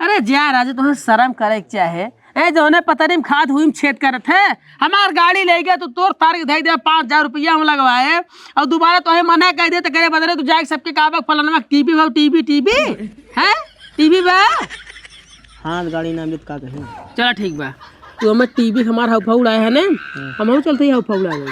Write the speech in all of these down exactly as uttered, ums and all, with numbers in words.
अरे जा राजू, तोहे शर्म करे के चाहे। ए, जौने पतरी में खाद हुई में छेद करत है, हमार गाड़ी ले गए तो तोर तार के धई दे, पाँच हजार रुपया हम लगवाए, और दोबारा तोहे मना कह दे तो करे बदले तू जाके सबके कहा बा फलाना टीवी भाव, टीवी, टीवी, हैं? टीवी बा? हाँ, गाड़ी नाम लेत का कही? चला ठीक बा, तू हमें टीवी हमार हौफा उड़ाए है ना, हाँ। हमहू चलते ही हौफा उड़ाए।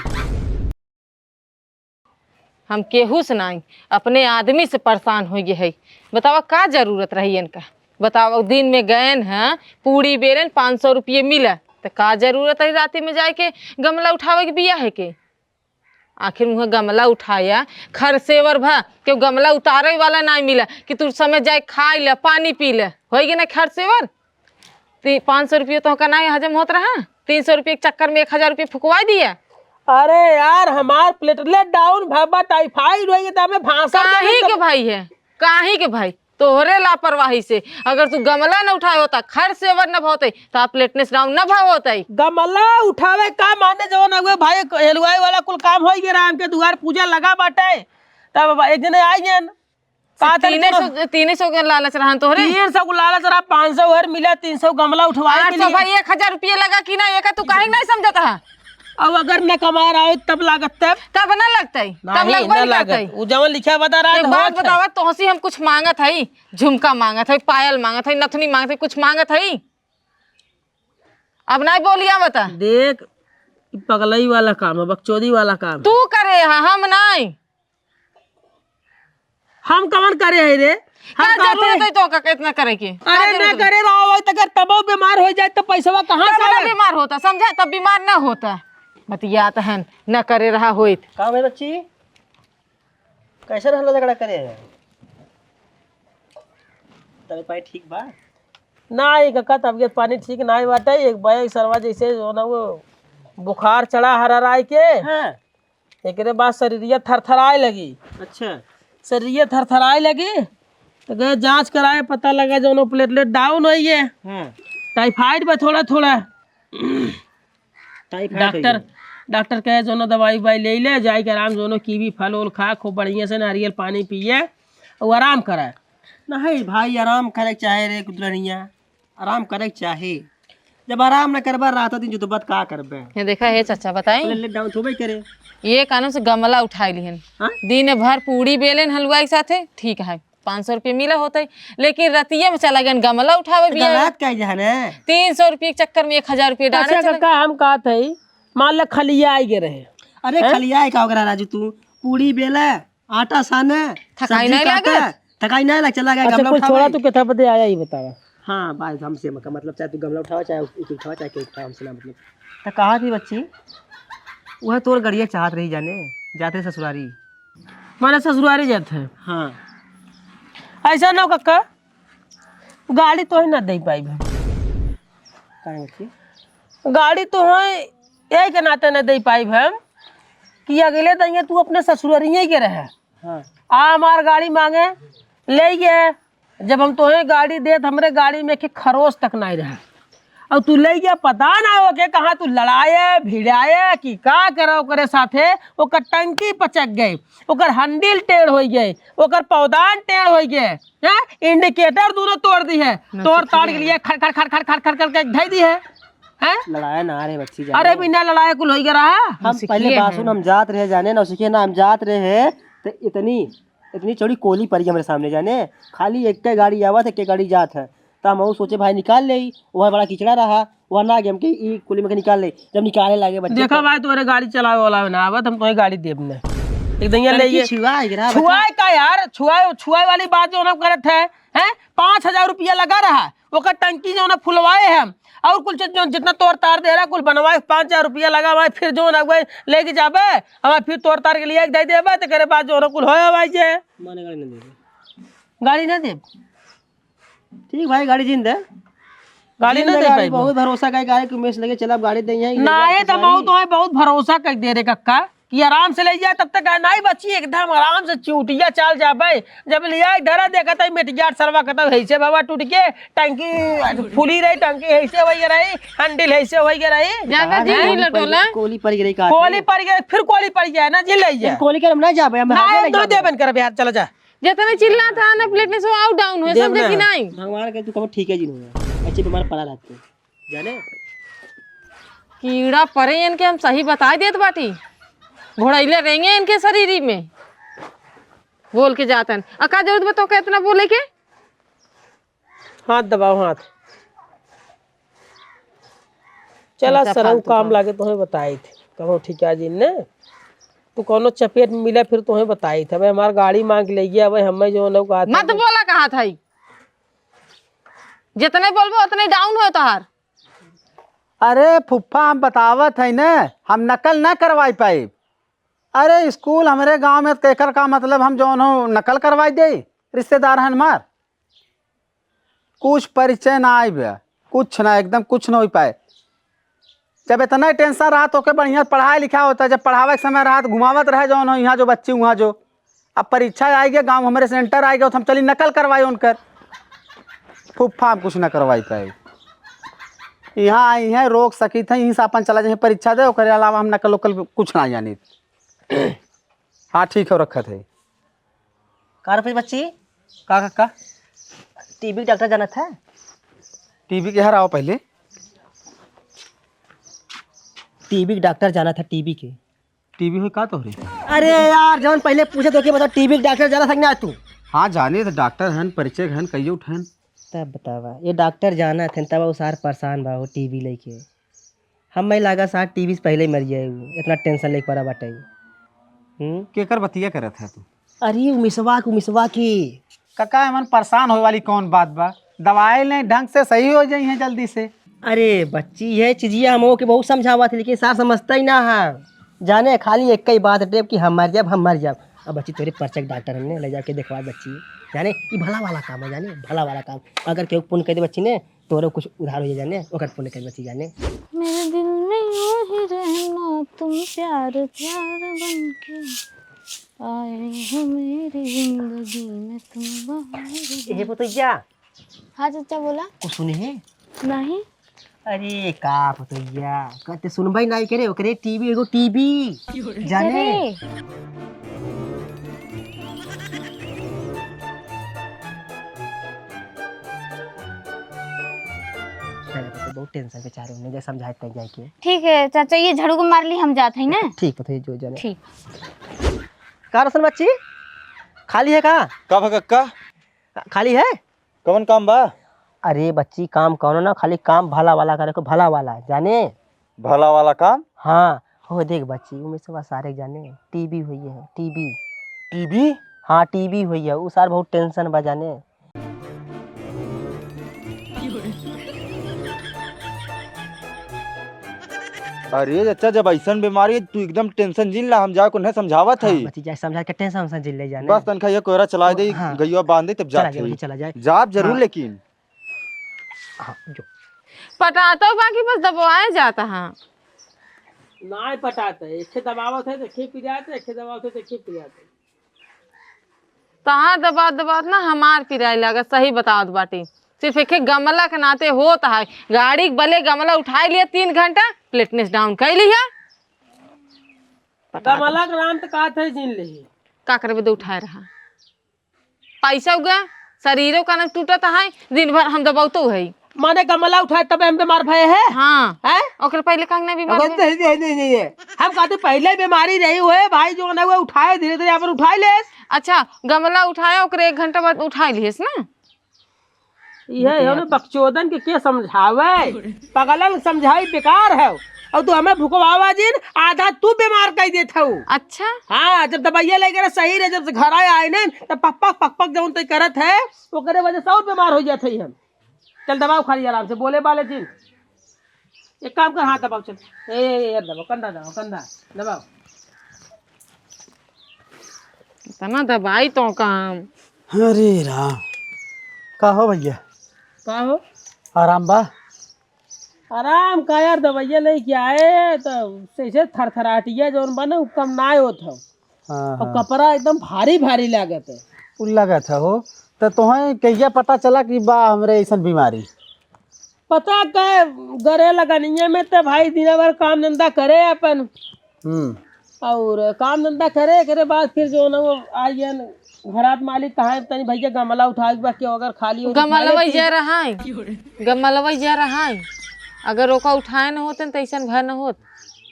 हम केहू से नाई, अपने आदमी से परेशान होइ गए है। बतावा का जरूरत रही इनका? बतावा दिन में गएन हैं, पूड़ी बेलेन, पाँच सौ रुपये मिला, तो का जरूरत रही राती में जाए के गमला उठावे के बिया है के? आखिर मुँहे गमला उठाया, खरसेवर भा, केहू गमला उतारे वाला नाई मिला कि तू समय जाए खाई ले, पानी पी ले, होई गे ना खरसेवर? ती-, पाँच सौ रुपये तोहका नाई हजम होत रहा? तीन सौ रुपये के चक्कर में एक हजार रुपये फुकवाई दिया। अरे यार, हमार platelet down भा, बा, typhoid होइ गया, तो हमें भाषण काहे देवे के सब भाई है? काहे के भाई? तोहरे लापरवाही से। अगर तू गमला न उठाए होता, खरसेवर न होते, तो आप platelet down न भा होते। गमला उठावे का माने जवन हुए भाई, हेलवाए वाला कुल काम होइ गया, राम के दुआर पूजा लगा बाटे, तब एक जने आई गए, का तन तीने सौ, तीने सौ के लालच रहन तोहरे? तीन सौ के लालच रहा, पाँच सौ हर मिला, तीन सौ गमला उठवाए आठ सौ के लिए। भाई, एक हजार रुपये लगा कि ना, एका तू काहे नहीं समझत है? अब अगर न कमा रहा हो तब लागत तब? तब ना लगता है, तब नहीं, लगबे ना नहीं करता लागत। है। उ जवन लिखा बता रहा एक तो बात होत है। बतावा, तोहसी हम कुछ मांगत है, झुमका मांगत है, पायल मांगत है, नथुनी मांगत है, कुछ मांगत है? अब नहीं बोलिया बता। देख, ई पगलई वाला काम है, बकचोदी वाला काम है। तू करे है, हम नहीं। हम कवन करे है रे? हम का जरूरत है तो का इतना करे के? का अरे ना जरूरत है? करे रहा होई त अगर तबो बीमार होइ जाए त पैसवा कहाँ से तब ना आवे? बीमार होता, समझा? तब बीमार ना होता। बतियात हन, न करे रहा होइत। का भाई बच्ची? कैसे रहला झगड़ा करे है? तबीयत पानी ठीक बा? ना, एक का तबीयत पानी ठीक ना बाटे। एक बा, एक सरवा जैसे जो ना वो बुखार चढ़ा हरराय के। हाँ। एकरे बाद शरीरिया थरथराए लगी। अच्छा। शरीरिया थरथराए लगी, तो गए जांच कराए, पता लगा जौनो platelet down होइ गए। हाँ। Typhoid बा थोड़ा थोड़ा। Typhoid होइ डॉक्टर, गए। डॉक्टर कहे जौनो दवाई उवाई ले ले, जाए के आराम, जौनो कीवी फल उल खा, खूब बढ़िया से नारियल पानी पिए और आराम कराए। नहीं भाई, आराम करे के चाहे रे दुल्हनिया। आराम करे के चाही। जब आराम न करबा रात दिन, जो तो बात का करबे? ये देखा, हे चाचा, बताई। Platelet down होबे करे। ये कानून से गमला उठाई लिहन। हाँ? दिन भर पूड़ी बेलेन हलवाई के साथे, ठीक है, पाँच सौ रुपये मिला होते, लेकिन रतिया में चला गया गमला उठावे तो भी आवे। गलत कह जाने। तीन सौ रुपये के चक्कर में एक हजार रुपये डाले अच्छा चला काका, हम कहत हई, मान ल खलिया आई गए रहे। अरे हैं? खलिया आई का ओकरा राजू, तू पूड़ी बेले, आटा साने, थकाई सब्जी नहीं काटे, लागत? थकाई नहीं लग, चला गया अच्छा, गमला कुल उठावे। छोड़ा, तू कितना बजे आया, ये बतावा। हाँ, भाई, हमसे मत, मतलब, चाहे तू गमला उठावा, चाहे उठ-, उठावा, चाहे के उठावा, हमसे ना मतलब। तो कहा थी बच्ची, वह तोर गड़िया चाहत रही जाने, जाते ससुरारी। माने ससुरारी जात है? हाँ। ऐसा ना हो, कक्का, गाड़ी तो है ना दे पाई भाई। काहे बच्ची? गाड़ी तो है, यही के नाते ना दे पाई भाई कि अगले दिन ये तू अपने ससुरारिये के रहे। हाँ। आ हमार गाड़ी मांगे, ले गए। जब हम तोहे गाड़ी देत, हमरे गाड़ी में एक खरोच तक नाई रहे। और तू ले गया, पता ना हो के कहाँ तू लड़ाए, भिड़ाए कि का करे ओकरे साथे, ओकर टंकी पचक गए, ओकर handle टेढ़ होइ गए, ओकर पौदान टेढ़ होइ गए, हैं? Indicator दोनों तोड़ दी है, ना तोड़ सीखी ताड़ के है। लिए खड़ खड़ खड़ खड़ खड़ खड़ करके धई दी है, हैं? लड़ाए ना रे बच्ची, जाने। अरे बिना लड़ाए कुल होइ गया रहा। हम पहले सीखिए बात सुन, हैं। हम जात रहे जाने, नौसिखिया ना, हम जात रहे हैं, तो इतनी इतनी चौड़ी कोली पड़ी हमरे सामने जाने, खाली एक के गाड़ी आवत है, एक के गाड़ी जात है। तो हम ऊ सोचे भाई निकाल ले, वह बड़ा किचड़ा रहा, वह ना गए, हम के ई कोली में के निकाल ले। जब निकाले लागे बच्चे देखा तो भाई, तोरे गाड़ी चलावे वाला ना आवत, हम तोहे गाड़ी देब ने। एक दहिया ले टंकी ये छुआ है गिरा बच्चा। छुआए का यार, छुआए, छुआए वाली बात जो ना करत है, हैं? पाँच हजार रुपया लगा रहा, ओकर टंकी जो ना फुलवाए हम, और कुल चीज जो जितना तोड़ तार दे रहा, कुल बनवाए, पाँच हजार रुपया लगा, हमारे फिर जो ना हुए लेके जाबे, हमारे फिर तोड़ तार के लिए दे देबे, तो करे बाद जो ना कुल होए भाई जे। माने गाड़ी ना देबे। गाड़ी ना देब। ठीक भाई, गाड़ी जिन दे। गाड़ी जिन ना दे दे गाड़ी, पाइबो। बहुत भरोसा का गाड़ी के उमेश लगे चला, गाड़ी दे यहाँ, ना, ये तो गाड़ी। बहुत, तो बहुत भरोसा कर दे रे कक्का। कि आराम से ले जाए, तब तक नहीं बच्ची, एकदम आराम से चूटिया चाल जाबे। जब लिया धरा देखत है, मेटियार सरवा कहता है, "ऐसे बाबा टूट के टंकी फूली रही, टंकी ऐसे वही रही, handle ऐसे वही रही।" ज्यादा कहाँ जी गई नहीं कोली लटोला। पड़-, कोली पड़ गई रही, कहाँ कोली थी? पड़ गई, फिर कोली पड़ गया ना, जी ले जा। कोली के हम ना जाबे, हम ना, हाथे ले हम ना जाबे। देबन करबे यार, चला जा। जितने चिल्लात है ना, fitness वो और down होए, देख समझे ना, कि नहीं? भगवान के तू कबो ठीक है जी नहीं है। अच्छे बीमार पड़ा रहते, जाने? कीड़ा परे इनके, हम सही बताई देत बाटी। घोड़ैले रहेंगे इनके शरीर में। बोल के जातन। आ का जरूरत बा तोके इतना बोले के? हाथ दबाओ, हाथ। चला, इनका सरऊ फालतू काम काम। लागे, तोहे बताई थे। कबो ठिका जी ने। तू कौनो चपेट में मिला, फिर तोहे बताई थे। अबे हमार गाड़ी मांग के ले गया, अबे हमें जो लोग आते मत हैं। बोला कहा था। जितने बोलबो, उतने down हो तोहार। अरे फुफ्फा, हम बतावत है ना, हम नकल ना करवाई पाइब। अरे स्कूल हमरे गांव में, तो एकर का मतलब हम जौन हो नकल करवाई दे? रिश्तेदार हन हमार, कुछ परिचय ना आइबे, कुछ ना, एकदम कुछ ना हो पाए। जब इतना ही tension रहा तो के बढ़िया पढ़ाई लिखा होता, जब पढ़ावे के समय रहा तो घुमावत रहे जौन हो, यहाँ जो बच्ची वहाँ जो। अब परीक्षा आई गया, गांव हमरे center आई गया, तो हम चली नकल करवाई उनकर। फुफ्फा हम कुछ ना करवाई पाए। यहाँ आई हैं, रोक सकी थे, यहीं से अपन चला जाए परीक्षा दे, ओकरे अलावा हम नकल उकल कुछ ना जानी। हाँ, ठीक है, रखत है। का रे बच्ची? का, का, का? टीबी के डॉक्टर जानत है? टीबी के हर आओ पहले। टीबी के डॉक्टर जानत है, टीबी के। टीबी होई का तोहरे? अरे यार, जौन पहले पूछे तो के बता, टीबी के डॉक्टर जानत है कि ना तू? हाँ, जाने तो डॉक्टर हन, परिचय हन, कहियो उठन। तब बतावा, ये डॉक्टर जानत हन, तब वो सार परेशान बा, वो टीबी लेके। हमें लागा सार टीबी से पहले ही मर जाए वो, इतना tension लेके पड़ा बाटे। हम्म? केकर बतिया करत है तू? अरे उमिसवा के, उमिसवा के। काका, एमन परेशान होए वाली कौन बात बा? दवाई लें, ढंग से सही हो जाई हैं जल्दी से। अरे बच्ची, ये चीजिया हम ओके बहुत समझावा थे, लेकिन सार समझता ही ना है। जाने खाली एक ही बात टेप कि हम मर जाब, हम मर जाब। अब बच्ची तोरे परिचय के डॉक्टर हमने ले जाके देखवा बच्ची। जाने ई भला वाला काम है, जाने भला वाला काम। अगर केहू पुण्य कर दे बच्ची ने, तोरे कुछ उधार हो जाए जाने, ओकर पुण्य कर बच्ची जाने। मेरे दिल में यूं ही रहना तुम प्यार प्यार बन के आए हो मेरी जिंदगी में तुम बहार बन ए पुतैया। हाँ चाचा बोला। कुछ सुने है? नहीं। अरे का पुतैया, कहते सुनबे नहीं करे, ओकरे टीबी, एगो टीबी। जाने? अरे। चलो, तो बहुत tension बेचारे, उन्हें जे समझाए तक जाए के। ठीक है चाचा, ये झाड़ू को मार ली, हम जात हई ना। ठीक है, तो ये जो जाने। ठीक। का रोशन बच्ची, खाली है का? का भा कक्का? खाली है? कवन काम बा? अरे बच्ची, काम कौनो ना, खाली काम भला वाला करे को, भला वाला, जाने? भला वाला काम? हाँ, हो देख बच्ची, उमें से बस सारे जाने, टीबी हुई है, टीबी। टीबी? हाँ, टीबी हुई है, उ सार बहुत tension बा जाने। अरे चाचा, जब ऐसन बीमारी है, तू एकदम tension जिन ला, हम जाके उन्हें समझावत हाँ, हई। बच्ची, जा समझा के tension, tension जिन ले जाने। बस तनखा ये कोहरा चला दे, हाँ। गइया बांध दे, तब चला जात जाए, हई। बच्ची, चला जाए। जाब जरूर, हाँ। लेकिन हाँ, जो। पटातो बाकी बस दबवाए जाता है। नाय पटाते, एके दबावत है तो एके पिराते, एके दबावत है तो एके पिराते। तहार दबात दबात ना हमार पिराए लागत, सही बतावत बाटी। सिर्फ एके गमला के नाते होत है, गाड़ी के बले गमला उठाए लिया तीन घंटा, fitness down कर लिया। पटात गमला के नाम तो का थे जिन ले। का करबे, दो उठाए रहा। पैसा उगा, शरीरो का ना टूटत है, दिन भर हम दबौतो है। माने गमला उठाए तबे हम बीमार भए हैं? हाँ। हैं? ओकरे पहले काहे ना बीमार अगर भए? नहीं, नहीं, नहीं, नहीं है। हम कहते पहले बीमारी रही हुए भाई, जो ना हुए उठाए, धीरे धीरे अपन उठाए ले। अच्छा, गमला उठाया, ओकरे एक घंटा बाद उठाए लिहेस ना? यह है ना, बकचोदन के के समझावे? पगलन समझाई बेकार है। और तू हमें भुकवावा जिन, आधा तू बीमार कर देत हऊ। अच्छा। हाँ, जब दवाइया लेके ना सही रहे, जब से घर आए, आए ने, तब पक पक, पक पक जौन तय करत है, ओकरे वजह से और बीमार हो जात है हम। चल दबाओ खाली आराम से, बोले बाले जिन। एक काम कर, हाथ दबाओ, चल। ए, ए, ए, यार दबाओ, कंधा दबाओ, कंधा दबाओ। इतना दबाई तो काम। अरे राम, का हो भैया? का हो? आराम बा? आराम का यार, दवाइया लेके आए तो जैसे थरथराटिया जौन बा ना, उ कम ना होत हो। हाँ, और हाँ। कपड़ा एकदम भारी भारी लागत है। उ लागत है हो, तो तोहें कहिया पता चला कि बा हमरे ऐसन बीमारी? पता के गरे लगनिया में तो भाई दिन भर काम धंधा करे अपन। हम्म। और काम धंधा करे, एकरे बाद फिर जौन है वो आई है न, घरात मालिक कहाँ है, तनी भैया गमला उठाए के बा, केहू अगर खाली हो तो उठा गमलवा लेती। जा रहा है, गमलवा जा रहा है, अगर ओका उठाए न होते न, तो ऐसन भय न होत।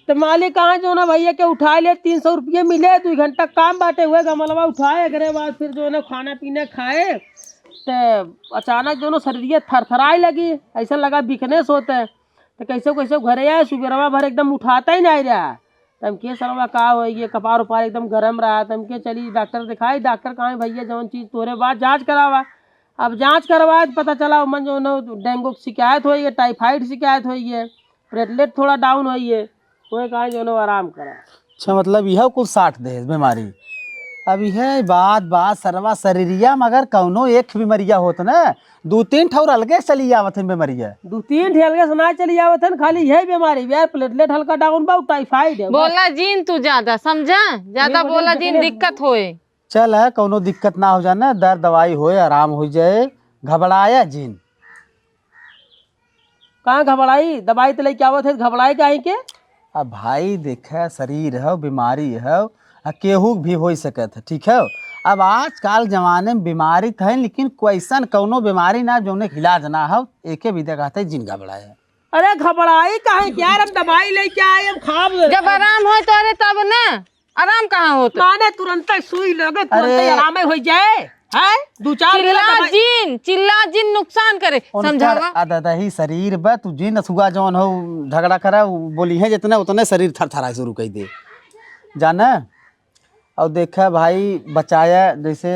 तो मालिक कहाँ जौन है भैया के उठाए ले, तीन सौ रुपये मिले, दो घंटा काम बाटे हुए, गमलवा उठाए, एकरे बाद फिर जौन है खाना पीना खाए, तो अचानक जौन है शरीरिया थरथराए लगी, ऐसा लगा weakness होता है। तो कैसे कैसे घरे आए, सुबेरवा भर एकदम उठाता ही नहीं रहा। तो हम के सरवा का हो ये, कपार उपार एकदम गरम रहा। तो हम के चली डॉक्टर दिखाई, डॉक्टर कहा भैया जौन चीज तोरे बात जांच करावा। अब जांच करवाए तो पता चला मन जौन है डेंगू की शिकायत होई है, टाइफाइड शिकायत होई है, प्लेटलेट थोड़ा डाउन होई है, वही कहा जौन है आराम करा। अच्छा, मतलब यह कुल साट दे बीमारी। अब यह बात बात सरवा शरीरिया में अगर कौनो एक बीमारिया होत ना, दू तीन ठौर अलगे से चली आवत है बीमारिया। दू तीन ठे अलगे से ना चली आवत है, खाली यही बीमारी यार, प्लेटलेट हल्का डाउन बा, टाइफाइड है, बस। बोला जिन तू ज्यादा, समझा? ज्यादा ये बोला बोले जिन, जितने दिक्कत होए। चल है, कौनो दिक्कत ना हो जाए ना, दर्द दवाई होए, आराम हो जाए, घबराया जिन। कहाँ घबराई? दवाई तो लेके आवत है, घबराई काहे के? अब भाई देखे, शरीर है, बीमारी है, आ केहू भी हो सकत है, ठीक है। अब आजकल जमाने में बीमारी तो है, लेकिन कोई ऐसन कौनो बीमारी ना जौने के इलाज ना हो, एके भी देखा थे जिन घबराए। अरे घबराई काहे के यार, हम दवाई लेके आए, हम खाब। जब आराम होए तोरे तब ना, आराम कहाँ होत? माने तुरंते सुई लगे, तुरंते अरे। आरामे हो जाए, हैं? दू चार बेला चिल्ला दवाई। जिन, चिल्ला जिन नुकसान करे, उनकर समझावा। अददही शरीर बा, तू जिन सुगा जौन हो झगड़ा करा, उ बोली है जितने उतने शरीर थरथराए शुरू कर दे, जाने। और देखे भाई बचाया, जैसे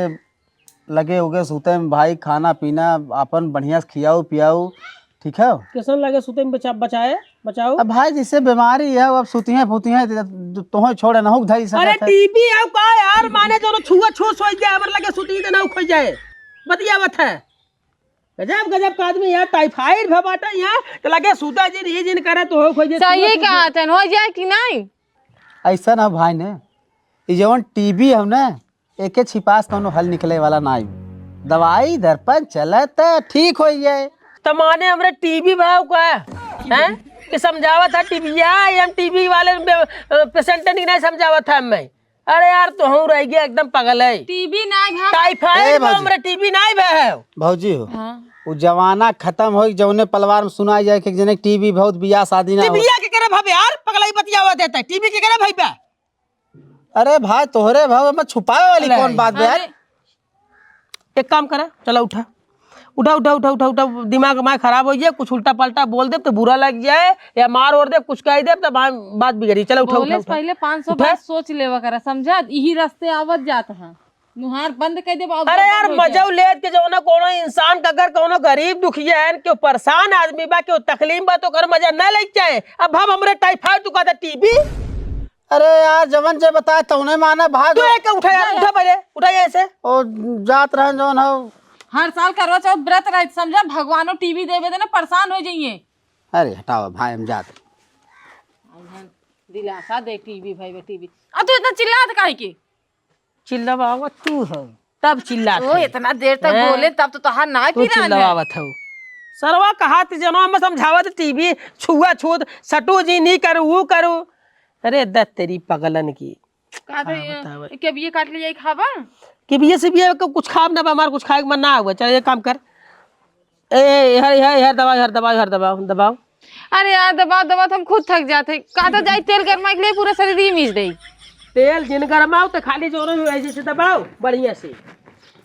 लगे उगे सुते में भाई, खाना पीना आपन बढ़िया से खियाऊ पियाऊ, ठीक है? कैसन लगे सुते में बचा-, बचाए, बचाओ? अब भाई जैसे बीमारी है, अब सुतिहे फुतिहे, तो तोहे छोड़े ना हो धरी अरे सकत है। टीबी है का यार, माने जो छुआ छूत सोई जाए, हमर लगे सुती तो ना खोई जाए, बतियावत है। गजब गजब का आदमी यार, टाइफाइड भा बाटा यहाँ, तो लगे सुता जिन, ये जिन करे तो हो खोई जाए, सही छुआ छूत कहा तन, हो जाए कि नहीं? ऐसा ना भाई ने, ई जवन टीबी हम ना, एके छिपास कौनो हल निकले वाला ना आई। दवाई दर्पण चलत ठीक हो जाए। त माने हमरे टीबी भाव का, हैं? कि समझावत है टीबिया, हम टीबी वाले बे-, पेशेंटन की नहीं समझावत है मैं। अरे यार, तो हम रह गया एकदम पगल है। टीबी नहीं भा टाइफाइड ए में भौजी। हमरे टीबी नहीं भा है। भौजी हो, हाँ। वो जमाना खत्म हो, जौने पलवार में सुनाई जाए कि जने टीबी बहुत बियाह शादी ना हो। टीबिया के करे भावे यार, पगलाई बतियावा देता है। टीबी के करे भाई बा? अरे भाई, तोहरे भाव में छुपावे वाली अरे। कौन बात बे यार? अरे। एक काम करा, चला उठा। उठा, उठा, उठा, उठा, उठा, दिमाग माय खराब हो जाए, कुछ उल्टा पलटा बोल दे तो बुरा लग जाए, या मार ओर दे, कुछ कह दे तो बा-, बात बिगड़ी। चला उठा, उठा, बोले से उठा। पहले पाँच सौ उठा। बार सोच लेवा करा, समझा? यही रास्ते आवत जात है। मुहार बंद कर दे बाबू, अरे यार, बंद हो जाए। मजौ लेत के जौना कोनो इंसान का अगर कोनो गरीब दुखिया है, केहू परेशान आदमी बा, केहू तकलीफ बा, तो ओकर मजा न लेके चाहे। अब हम हमरे टाइफाइड, तू कहता टीबी। अरे यार, जवन जे बताए तौने माना भाग। तू एक उठा यार, उठा पहले, उठा ऐसे। ओ, जात रहन जौन हो। हर साल करवा चौथ व्रत रहे, समझा, भगवानो टीबी देवे देना, परेशान हो जाइए। अरे हटाओ भाई, हम जात। दिलासा दे टीबी भाई बे टीबी। आ तू इतना चिल्लात काहे के? चिल्लावा तू हो, तब चिल्लात ओ, है। इतना देर तक हैं? बोले, तब तो तोहार नाई तू पी रहा है। चिल्लावत हो। सरवा कहा त जनवा में समझावत टीबी, छुआ छूत, सटू जी, नी करू, ऊ करू। अरे दत्त तेरी पगलन की। का तो हाँ, ये, बतावे। ये केबिये काट ले जाई खाबा? केबिये से भी है, कुछ खाब ना बा, हमार कुछ खाए के मन ना हुआ। चल, एक काम कर। ए, ए, हर, हर, हर दबाओ, हर दबाओ, हर दबाओ, दबाओ। अरे यार, दबाओ, दबाओ, तो हम खुद थक जाते। का तो जाई तेल गरमा के लिए पूरा शरीर ही मीज देई। तेल जिन गरमाओ तो खाली जोरों में ऐसे से दबाओ, बढ़िया से।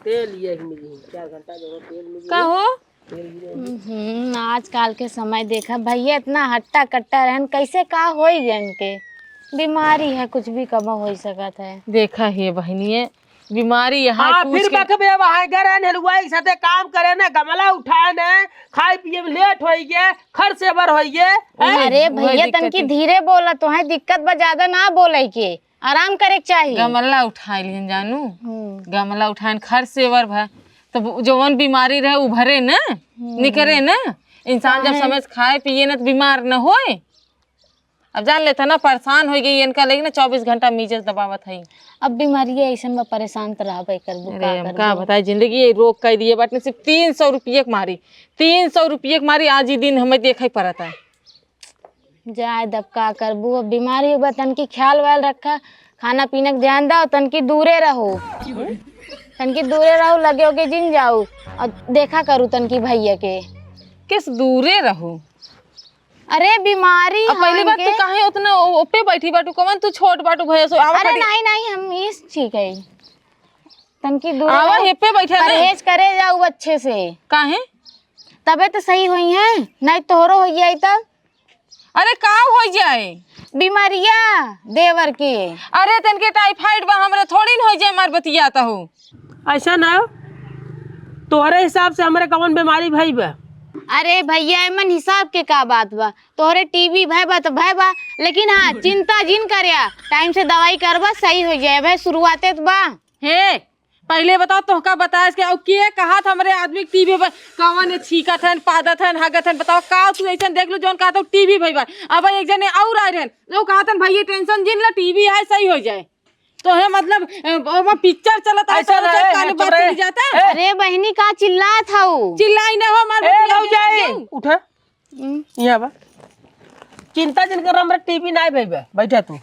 तेल ये ही मिली, चार घंटा जोरों तेल मिली। का हो? हम्म, आजकल के समय देखा भैया, इतना हट्टा कट्टा रहन, कैसे का होई गए इनके? बीमारी है, कुछ भी कब हो सकत है। देखा हे बहनिये, बीमारी यहाँ हाँ, पूछ फिर के बकबे, वहाँ गए रहन, हलवाई के साथे काम करे ने, गमला उठाए ने, खाए पिए में लेट होई गए, खर सेवर होई गए, हैं? अरे वही भैया, दिक्कत तनकी है। धीरे बोला, तोहे दिक्कत बा, ज्यादा ना बोले के। आराम करे के चाही। गमला उठाए लिहन जानू, हम्म। गमला उठाएन खर सेवर भा, तब जवन बीमारी रहे उभरे न, हम्म। निकरे न। इंसान जब काहे? समय से खाए पिए न त बीमार न होए। अब जान लेता ना, परेशान हो गई इनका, लेकिन चौबीस घंटा मीजस दबावत है। अब बीमारी ऐसन बा, परेशान त रहबे करबू, अरे, का हम करबू? का बताए, जिंदगी ये रोग कह दिए बाटे, सिर्फ तीन सौ रुपये के मारी, तीन सौ रुपये के मारी आज ही दिन हमें देखे पड़ता है। जाए दब का करबू, अब बीमारी बा, तनकी ख्याल वाल रखा। खाना पीना के ध्यान दो, तनकी दूरे रहो। तनकी दूरे रहो, लगे ओके जिन जाओ। और देखा करू तनकी भैया के। किस दूरे रहो? अरे बीमारी अब पहली हन बात के। तू काहे उतना ओ-, ओपे बैठी बाटू? कवन तू छोट बाटू भैया से? आवा अरे खड़ी। नहीं, नहीं, हम इस ठीक है। तनकी दूरे आवा रहो। हेपे बैठे ना। परहेज करे जाऊ अच्छे से। काहे? तबे तो सही होई है, नहीं तोहरो हो जाई तब। अरे का हो जाए? बीमारिया देवर के। अरे तनके टाइफाइड बा, हमरे थोड़ी न हो जाए, मार बतियात हो। ऐसा ना हो, तोहरे हिसाब से हमरे कवन बीमारी भई बा? अरे भैया, एमन हिसाब के का बात बा? तोहरे टीबी भय बा त भय बा, लेकिन हाँ, चिंता जिन करया, टाइम से दवाई करबा, सही हो जाए। भाई शुरुआते त बा। हे, पहिले बताओ, तोहका बताए के, अउ के कहत हमरे आदमी के टीबी भई? कवन छींकत हन, पादत हन, हगत हन? बताओ, का तू ऐसन देख लू जौन कहत हो टीबी भई बा? अब एक जने और आए रहन, वो कहत हन, "भैया टेंशन जिन ला, टीबी है, सही हो जाए।" तो है मतलब, अ, ओमा पिक्चर चलत है, ऐसा तो ना, ए, कान चुप बात रहे। चली जाता। ए। अरे बहिनी, का चिल्लात हऊ? चिल्लाई ना हो, मार ए, बतिया भौजाई, जाऊ। उठा। हम्म। यहाँ बा। चिंता जिन कर, हमरा टीबी नाई भई बा। बैठा तू।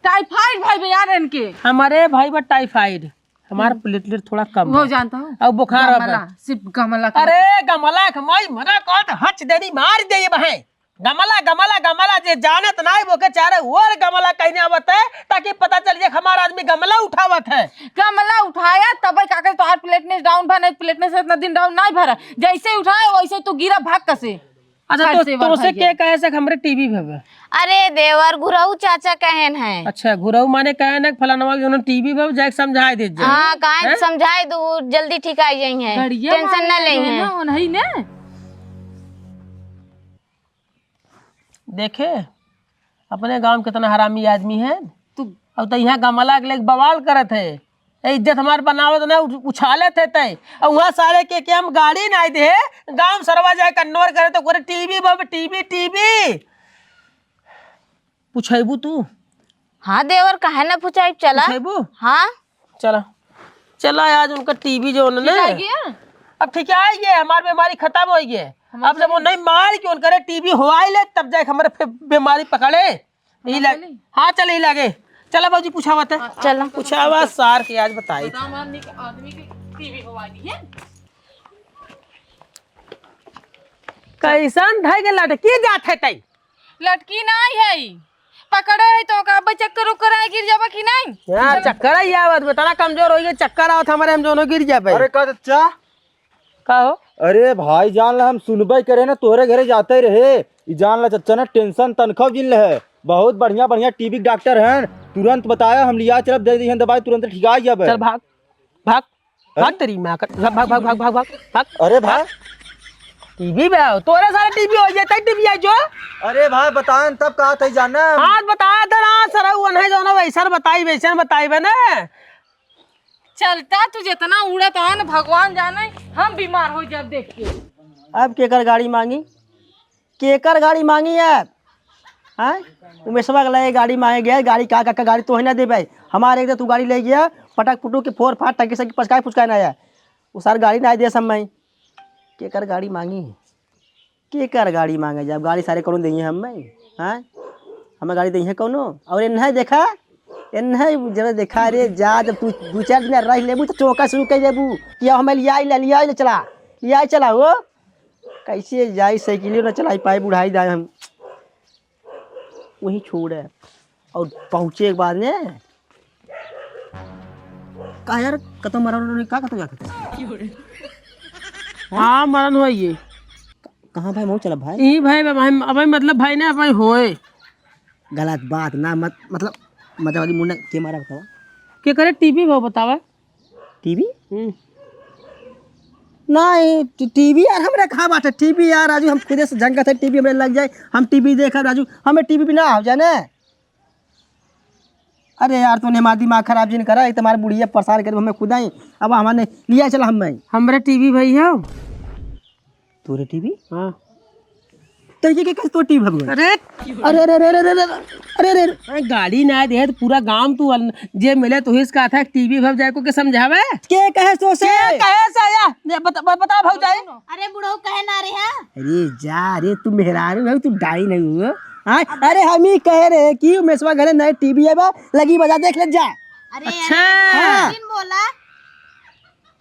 टाइफाइड भई बा यार इनके। हमारे भई बा टाइफाइड। हमार हम्म। प्लेटलेट थोड़ा कम वो बा। जानता हूँ। अब बुखार बा। गमला, सिर्फ गमला का। अरे गमला के माई मना कहत हच देनी मार दे ये बहे। गमला, गमला, गमला, जे जानत नाई, वो के चारे ओर गमला कहने आवत है, ताकि पता चल जाए कि हमारा आदमी गमला उठावत है। गमला उठाया, तब का करे, तोहार प्लेटलेट डाउन भरा, नहीं, प्लेटलेट से इतना दिन डाउन नहीं भरा। जैसे ही उठाया, वैसे ही तू गिरा, भाग कसे। अच्छा, खट तो, से तो उसे भाग के गया। कहे से हमरे टीबी भवे? अरे देवर, घुरऊ चाचा कहन है। अच्छा, घुरऊ माने कहन है, फलानवा के उन्होंने टीबी भवे, जाके समझाए दे जाए। हाँ, कहे हैं? समझाए दू, जल्दी ठीक आ जाई है। गड़िया टेंशन मारे ना लेई है। ना, उन्हीं ने। देखे, अपने गाँव में कितना हरामी आदमी है। तू अब तो यहाँ गमला के लेके बवाल करत है। ए, इज्जत हमार बनावत ना, उछ-, उछालत है तय। और वहाँ सारे के, के हम गाड़ी ना दे, गाँव सरवा जाए कन्नौर करे तो करे टीबी बब, टीबी, टीबी। पूछेबू तू? हाँ देवर, काहे ना पूछाई, चला। पूछेबू? हाँ। चला, चला, आज उनका टीबी जो उन्होंने ठीक आ गया? अब ठीक आ गया, हमार बीमारी खत्म हो गई। हमार अब जब वो चली? नहीं मार के उनकरे टीबी हो आई ले, तब जाके हमारे फिर बीमारी पकड़े। यही हमार लाग-, चली? हाँ, चल, यही लागे। चला बाबूजी, पूछावा त। हाँ, चला। पूछावा सार के आज बताई। बता, हमार निक आदमी के टीबी हो आई है। कैसन धै के लटकी जात है तई? लटकी नाई है, पकड़े है तो का, अब चक्कर उक्कर आए गिर जाबा कि नाई? यार, चक्कर आई आवत बा, तना कमजोर हो गए, चक्कर आवत हमारे, हम दोनों गिर जाबे। अरे का चच्चा? का हो? अरे भाई, जान ला हम सुनबे करे ना, तोहरे घरे जाते रहे। ई जान ला चच्चा ना, टेंशन तनखा जिन ले है, बहुत बढ़िया बढ़िया टीबी के डॉक्टर हैं, तुरंत बताया, हम लिया चलब, दे दिहन दवाई, तुरंत ठीक आ जाबे। चल भाग, भाग। भाग अरे? तेरी माँ का, भाग, भाग, भाग। अरे भाई। टीबी बे आओ, तोरे सारे टीबी हो जाता है, टीबी आई जो। अरे भाई, बताएं तब का थे जाना। आज बताया था ना, सर, वो नहीं जाना, वैसा बताई, वैसा बताई बे ना। चलता तू जितना उड़त है ना, भगवान जाने, हम बीमार हो जाब देख के। अब केकर गाड़ी मांगी? केकर गाड़ी मांगी है? हैं? उमेशवा के लगे गाड़ी मांगे गया, गाड़ी का, का, का गाड़ी तोहे ना देबे। हमारे एक दे तू गाड़ी ले गया, पटक पुटुक के फोर फाट टंकी से पचकाए पुचकाए ना आया। वो सार गाड़ी ना दे सब में। केकर गाड़ी मांगी? केकर गाड़ी मांगे जब गाड़ी सारे कौनो देइहे हम में? हैं? हमें गाड़ी देइहे कौनो? और ये नहीं देखा? ए नहीं, जरा देखा रे, जा, जब तू दू चार दिन रह लेबू, तो चौका शुरू कर देबू कि अब हमें लियाई ले, लियाई ले चला, लियाई चला हो। कैसे जाई, साइकिलियो ना चलाई पाए, बुढ़ाई दाए हम। वहीं छोड़े। और पहुँचे के बाद में, का यार, कतौ मरन उरन का कतौ जाके? हाँ, मरन हुआ ये। कहाँ भाई, मऊ चला भाई? ई भाई, भाई, भाई, मतलब भाई ना, भाई होए। गलत बात ना, मत, मतलब, मजा वाली मुन्ना के मारा बतावा। के करे टीबी भाव बतावा? टीबी? हम्म। नहीं, टी-, टीबी यार, हमरे कहाँ बात है? टीबी यार, राजू, हम खुदे से झंगत है, टीबी हमरे लग जाए, हम टीबी देखब, राजू, हमें टीबी भी ना हो जाने। अरे यार, तूने हमारा दिमाग खराब जिन करा, एक तो हमारे बुढ़िया परेशान करे, हमें खुद आई, अब हमारे लिया चला हम में। हमरे टीबी भाई है। तोरे टीबी? हाँ। तो ये के कैसे तो टीबी भग गई? अरे! अरे, अरे, अरे, अरे, अरे, अरे, अरे। अरे, गाड़ी ना दे तो पूरा गांव तू अन-, जे मिले तो हिस का था टीबी भग जाए को के समझावे? के कहे सो से? के कहे से या? ये बता, ब-, बता भौजाई। अरे बुढ़ऊ कहे ना रे, हाँ? अरे जा रे, तू मेहरारू है, तू डाई नहीं हुआ। हाँ, अरे हम ही कहे रहे कि उमेशवा घरे नए टीवी है बा, लगी बजा देख ले जा। अरे, अच्छा। अरे, हाँ। जिन बोला,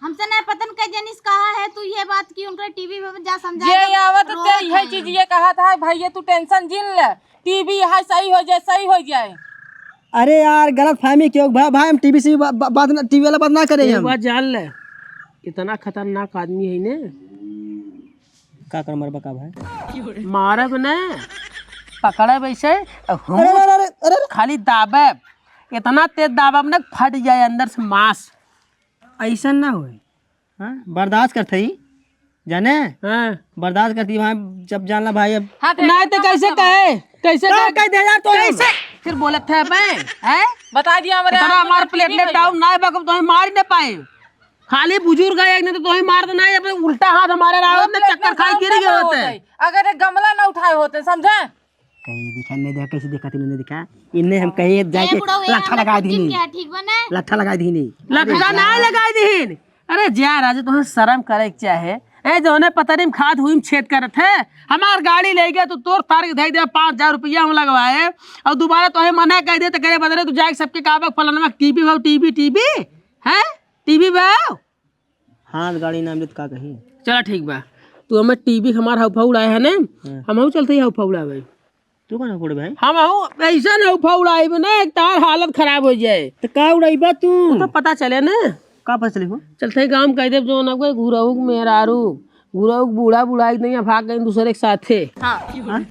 हमसे नहीं पता न कह जनिस कहा है तू ये बात कि उनका टीवी में जा समझा ये दे, आवत रोवत ते यह हैं। चीज ये कहा था, भाई ये तू टेंशन जिन ले, टीवी है सही हो जाए, सही हो जाए। अरे यार, गलत फहमी क्यों भाई, भाई हम टीवी से बा-, बा-, बात ना, टीवी वाला बात ना करें एक हम। बात जान ले, इतना खतरनाक आदमी है ने। का कर मरबा का भाई? मारब ने, पकड़ब ऐसे, अरे, अरे, अरे, अरे, अरे। खाली दाबब, इतना तेज दाबब ना फट जाए अंदर से मांस। ऐसा ना होए। हाँ, बर्दाश्त करत हई, जाने? हाँ। बर्दाश्त करती भाई, जब जानला भाई अब। हाँ, तो नहीं तो कैसे कहे? कैसे का कहे? कह दे यार तो कैसे? फिर बोलत है बे, हैं? बता दिया हमरे इतना आप हमार तो platelet नहीं down ना है, बाकी तो हम मार ही ना पाए। खाली बुजुर्ग है, एक ने तो तोही मार देना है, अपने उल्टा हाथ हमारे रहा वो होते, platelet चक्कर खाए down गिर ना गए होते। होते। अगर एक गमला ना उठाए होते, समझे? कहीं दिखा, नहीं देखा, कैसे देखा, तूने नहीं देखा? इन्हें हम कहीं जाके ए बुढ़ऊ, ए लट्ठा लगा दी नहीं। क्या ठीक बने? लट्ठा लगा दी नहीं। लट्ठा ना लगा दी। अरे जा राजू, तुम्हें शर्म करे के चाहे। ए जौने पतरी में खाद हुई में छेद करत है, हमार गाड़ी ले गया तो तोर तार के धई दे, पाँच हजार रुपया हम लगवाए और दोबारा तोहे मना कह दे तो करे बदले तू जाके सबके कहबा फलाना टीवी भाव, टीवी, टीवी, हैं? टीवी भाव। हाँ, गाड़ी नाम लेत का कही? चला ठीक बा, तू हमें टीवी हमार हाउ फाउ उड़ाए है ने, हाँ। हम हऊ चलते ही हाउ फाउ उड़ावे। तू कौन फोड़ भाई? हम हऊ ऐसा ना हाउ फाउ उड़ाइबे ना, एक तार हालत खराब हो जाए। तो का उड़ाइबा तू? तो पता चले ना। का पता चले हो? चलते ही गाँव कह देब जो ना कोई घुरऊ के मेहरारू, घुरऊ के बूढ़ा बुढ़ाई नहीं भाग गए दूसरे के साथे। हाँ। हाँ?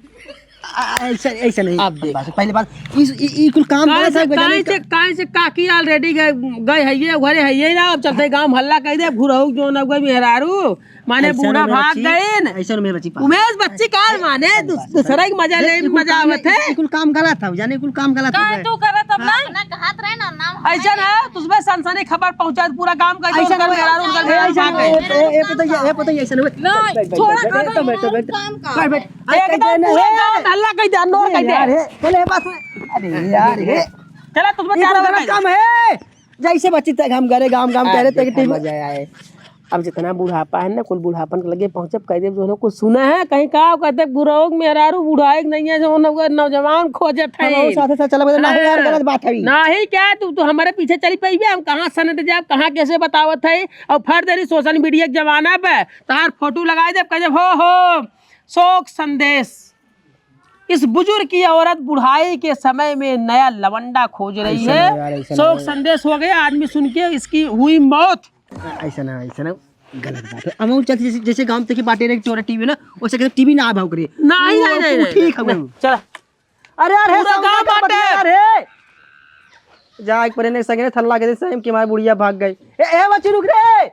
आ, ऐसा, ऐसा नहीं। अब देख। बात, पहले बात, इस, इ, इ कुल काम काहे गलत से, है, काहे जाने से, का काहे से काकी already गए, गए है ये, घरे है ये ना, अब चलते गाँव हल्ला कह दे, घुरऊ जो ना कोई मेहरारू, माने ऐसा बूढ़ा ना मेरे भाग बच्ची, गइन। ऐसा ना मेरे बच्ची, पास। उमेश बच्ची का माने, दूस-, दूसरा की मजा ले, ये कुल मजा काम, आवत है। ये कुल काम गलत है, जाने कुल काम गलत है। काहे तू करत अब ना? ना कहत रहे ना, नाम ऐसा ना, तुझमें सनसनी खबर पहुंचा, पूरा गांव का ऐसा उनकर ना, मेहरारू, उनकर ऐसा मेहरारू ना, भाग गए। ए, ए, ए, पता है, ए, पता है, ऐसा ना, नहीं, बैठ, बैठ, छोड़ा, बैठ, बैठ, बैठ, बैठ, बैठ, बैठ, बैठ, बैठ, बैठ, बैठ, बैठ, पूरा गांव हल्ला कर दे, नोर कर दे। अरे, बोले, बात, अरे यार, हे। चला, तुझमें ये क्या तो रहा गलत काम है। जैसे बच्ची तक हम करे, गाम, गाम करे, अरे, तक टीम मजा आए। अब जितना बुढ़ापा है ना, कुल बुढ़ापन के लगे पहुँचब, कह देब, जो है ना, कुछ सुना है, कहीं का, कहते, "गुरौक मेहरारू बुढ़ाए के नहीं है, जो उन लोग नौजवान खोजत है।" हम साथे साथ चलब, नहीं यार, हाँ। गलत बात है। नहीं क्या, तू, तू हमारे पीछे चली पइबे, हम कहाँ सनत जाब, कहाँ कैसे बतावत है, और फर देरी social media के जमाना पे, तहार फोटो लगाई देब, कह देब, "हो, हो, शोक संदेश।" इस बुजुर्ग की औरत बुढ़ाई के समय में नया लवंडा खोज रही ऐसा है। नहीं यार, ऐसा शोक नहीं। संदेश हो गया, आदमी सुन के इसकी हुई मौत। ऐसा ना, ऐसा ना, गलत बात है। हम चलते जैसे, जैसे गांव तक की बाटे रही, चोरा टीवी ना, वैसे कहते टीवी ना आभाव करे। नहीं, वो नहीं, नहीं, ठीक है, नहीं। चला। अरे यार, हे, पूरा गांव बाटे। यार, हे। जा, एक पर इन्हें संगे थल्ला के दे, सही के मारे बुढ़िया भाग गई। ए, ए, बच्ची रुक रे।